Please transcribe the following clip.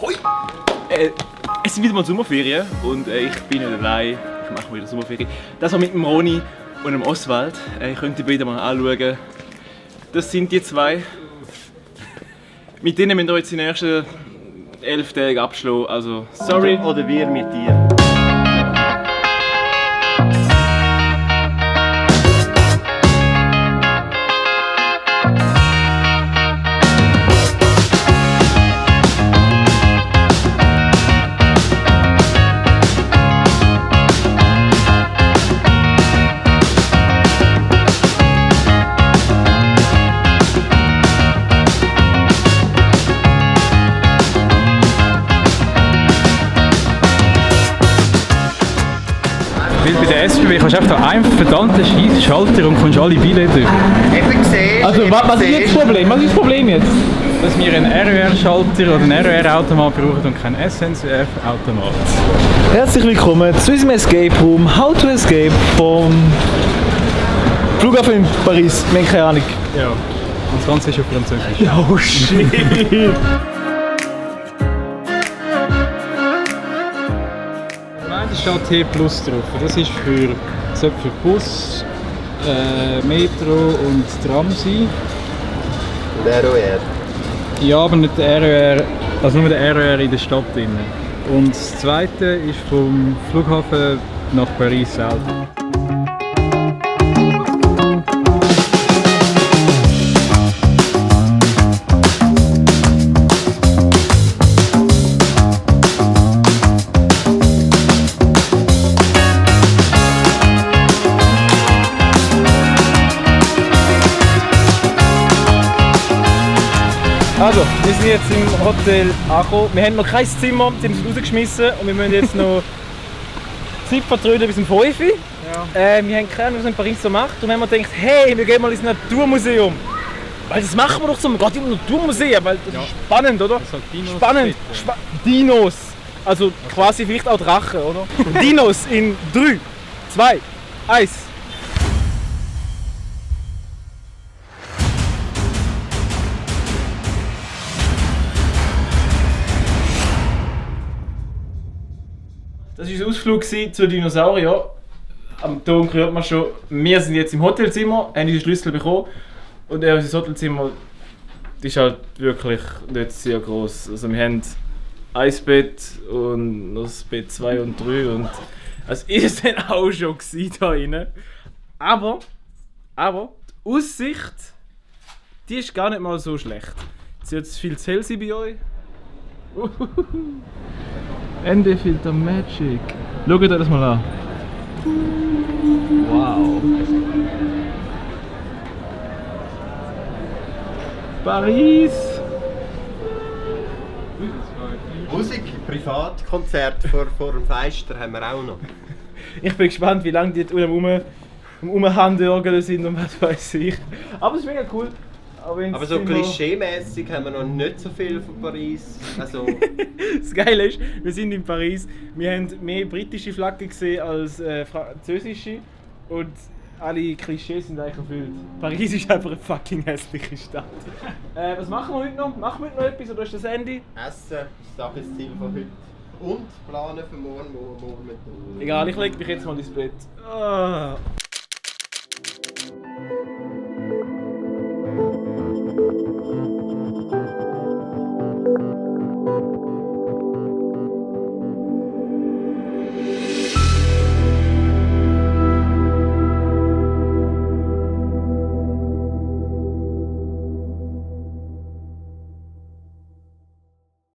Hoi! Es sind wieder mal Sommerferien und ich bin nicht allein. Ich mache wieder Sommerferien. Das war mit dem Roni und dem Oswald. Ich könnte beide mal anschauen. Das sind die zwei. Mit denen müssen wir jetzt die nächsten 11 Tage abschlagen. Also, sorry. Oder wir mit dir. Weil bei der SBB kannst du einfach da einen verdammten scheiß Schalter und kommst alle Billette über. Eben gesehen. Also was ist jetzt das Problem? Was ist das Problem jetzt? Dass wir einen RER-Schalter oder einen RER-Automat brauchen und keinen SNCF-Automat. Herzlich willkommen zu unserem Escape Room How to Escape vom Flughafen in Paris. Wir haben keine Ahnung. Ja. Und das Ganze ist auf Französisch. Oh shit! Da steht T Plus drauf. Das ist für Bus, Metro und Tram sein. Und ROR. Ja, aber nicht der RER, also nur der RER in der Stadt drin. Und das zweite ist vom Flughafen nach Paris selber. Also, wir sind jetzt im Hotel angekommen. Wir haben noch kein Zimmer, sie haben uns rausgeschmissen und wir müssen jetzt noch Zeit vertrödeln bis um 5 Uhr. Ja. Wir haben keine Ahnung, was man in Paris so macht und dann haben wir gedacht, hey, wir gehen mal ins Naturmuseum. Weil das machen wir doch so, man geht immer Naturmuseum, weil das ist spannend, oder? Das hat Dinos Spannend. Dinos. Also quasi vielleicht auch Drachen, oder? Dinos in 3, 2, 1. Das war unser Ausflug zu Dinosauriern. Am Ton hört man schon, wir sind jetzt im Hotelzimmer, haben unseren Schlüssel bekommen. Und unser Hotelzimmer ist halt wirklich nicht sehr gross. Also wir haben ein Bett und noch das Bett 2 und 3. Und also ist es dann auch schon da drin. Aber die Aussicht, die ist gar nicht mal so schlecht. Es wird viel zu hell sein bei euch. Ende Filter Magic. Schaut euch das mal an. Wow. Paris. Musik, Privatkonzert vor dem Feister haben wir auch noch. Ich bin gespannt, wie lange die umhandörgeln sind und was weiß ich. Aber es ist mega cool. Aber so klischee-mäßig haben wir noch nicht so viel von Paris. Also Das Geile ist, wir sind in Paris, wir haben mehr britische Flaggen gesehen als französische und alle Klischees sind eigentlich erfüllt. Paris ist einfach eine fucking hässliche Stadt. Was machen wir heute noch? Machen wir heute noch etwas oder ist das Ende? Essen, das Tagesziel von heute. Und planen für morgen mit. Egal, ich lege mich jetzt mal ins Bett. Ah.